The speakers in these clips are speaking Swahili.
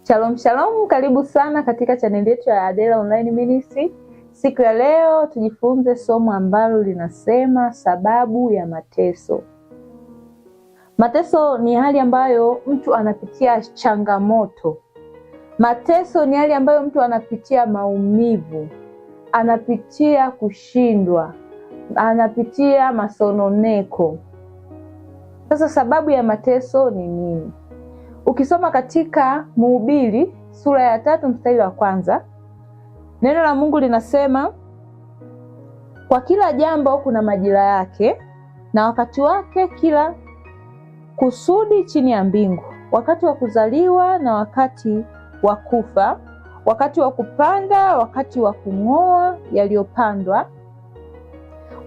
Shalom shalom, karibu sana katika chaneli yetu ya Adela Online Ministry. Siku ya leo tujifunze somo ambalo linasema sababu ya mateso. Mateso ni hali ambayo mtu anapitia changamoto. Mateso ni hali ambayo mtu anapitia maumivu, anapitia kushindwa, anapitia masononeko. Sasa sababu ya mateso ni nini? Ukisoma katika Mhubiri sura ya 3 mstari wa 1, neno la Mungu linasema, kwa kila jambo kuna majira yake na wakati wake, kila kusudi chini ya mbingu, wakati wa kuzaliwa na wakati wa kufa, wakati wa kupanda, wakati wa kung'oa yaliyopandwa,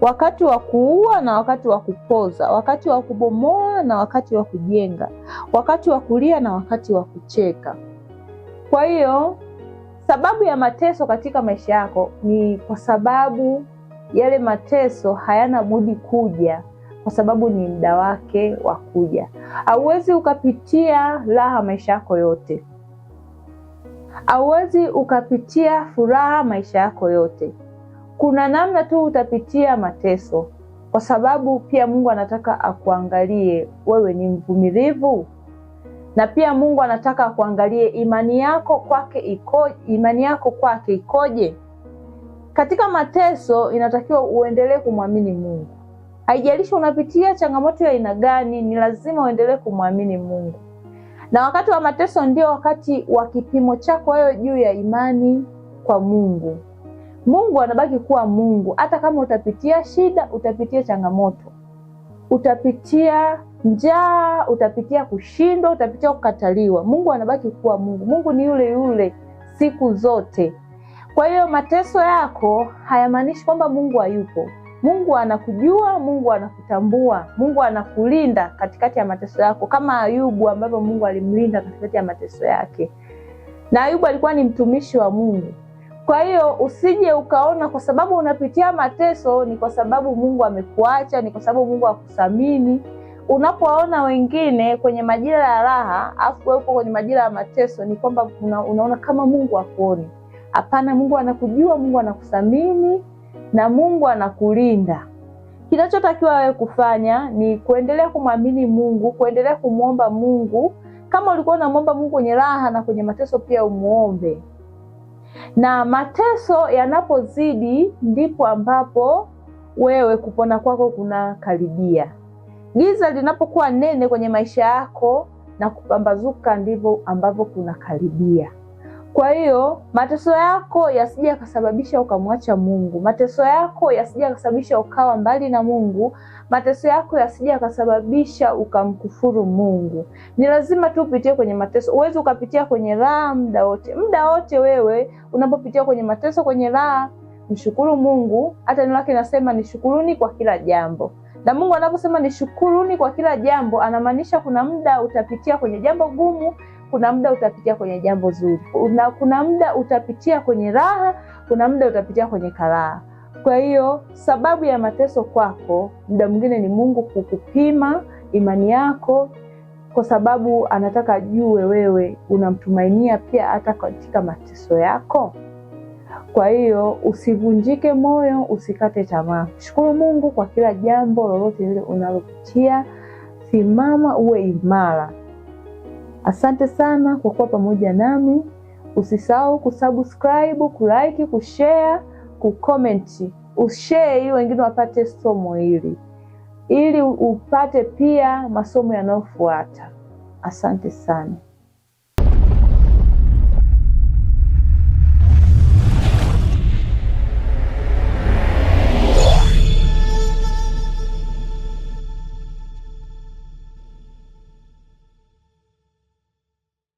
wakati wa kuua na wakati wa kupoza, wakati wa kubomoa na wakati wa kujenga, wakati wa kulia na wakati wa kucheka. Kwa hiyo sababu ya mateso katika maisha yako ni kwa sababu yale mateso hayana budi kuja, kwa sababu ni muda wake wa kuja. Hauwezi ukapitia raha maisha yako yote, hauwezi ukapitia furaha maisha yako yote. Kuna namna tu utapitia mateso, kwa sababu pia Mungu anataka akuangalie wewe ni mvumilivu, na pia Mungu anataka akuangalie imani yako kwake iko, imani yako kwake ikoje. Katika mateso inatakiwa uendelee kumwamini Mungu. Haijalishi unapitia changamoto ya aina gani, ni lazima uendelee kumwamini Mungu. Na wakati wa mateso ndio wakati wa kipimo chako wewe juu ya imani kwa Mungu. Mungu anabaki kuwa Mungu hata kama utapitia shida, utapitia changamoto, utapitia njaa, utapitia kushindwa, utapitia kukataliwa. Mungu anabaki kuwa Mungu. Mungu ni yule yule siku zote. Kwa hiyo mateso yako hayamaanishi kwamba Mungu hayupo. Mungu anakujua, Mungu anakutambua, Mungu anakulinda katikati ya mateso yako, kama Ayubu ambavyo Mungu alimlinda katikati ya mateso yake. Na Ayubu alikuwa ni mtumishi wa Mungu. Kwa hiyo usije ukaona kwa sababu unapitia mateso ni kwa sababu Mungu amekuacha, ni kwa sababu Mungu hakuthamini. Unapowaona wengine kwenye majira ya raha afu wewe uko kwenye majira ya mateso, ni kwamba unaona kama Mungu hakuoni. Hapana, Mungu anakujua, Mungu anakuthamini na Mungu anakulinda. Kinachotakiwa wewe kufanya ni kuendelea kumwamini Mungu, kuendelea kumwomba Mungu. Kama ulikuwa unamwomba Mungu kwenye raha na kwenye mateso pia umuombe. Na mateso yanapozidi ndipo ambapo wewe kupona kwako kunakaribia. Giza linapokuwa nene kwenye maisha yako na kupambazuka ndivyo ambavyo kunakaribia. Kwa hiyo mateso yako yasije yakasababisha ukamwacha Mungu. Mateso yako yasije yakasababisha ukawa mbali na Mungu. Mateso yako yasije yakasababisha ukamkufuru Mungu. Ni lazima tu upitie kwenye mateso. Uwezi ukapitia kwenye raha muda wote. Muda wote wewe unapopitia kwenye mateso, kwenye raha, mshukuru Mungu. Hata neno lake linasema nishukuruni kwa kila jambo. Na Mungu anaposema nishukuruni kwa kila jambo, anamaanisha kuna muda utapitia kwenye jambo gumu, kuna muda utapitia kwenye jambo zuri, kuna muda utapitia kwenye raha, kuna muda utapitia kwenye karaha. Kwa hiyo sababu ya mateso kwako muda mwingine ni Mungu kukupima imani yako, kwa sababu anataka ajue wewe unamtumainia pia hata katika mateso yako. Kwa hiyo usivunjike moyo, usikate tamaa. Shukuru Mungu kwa kila jambo lolote lile unalopitia. Simama uwe imara. Asante sana kwa kuwa pamoja nami. Usisahau kusubscribe, kulike, kushare, kucomment. Ushare ili wengine wapate somo hili, ili upate pia masomo yanayofuata. Asante sana.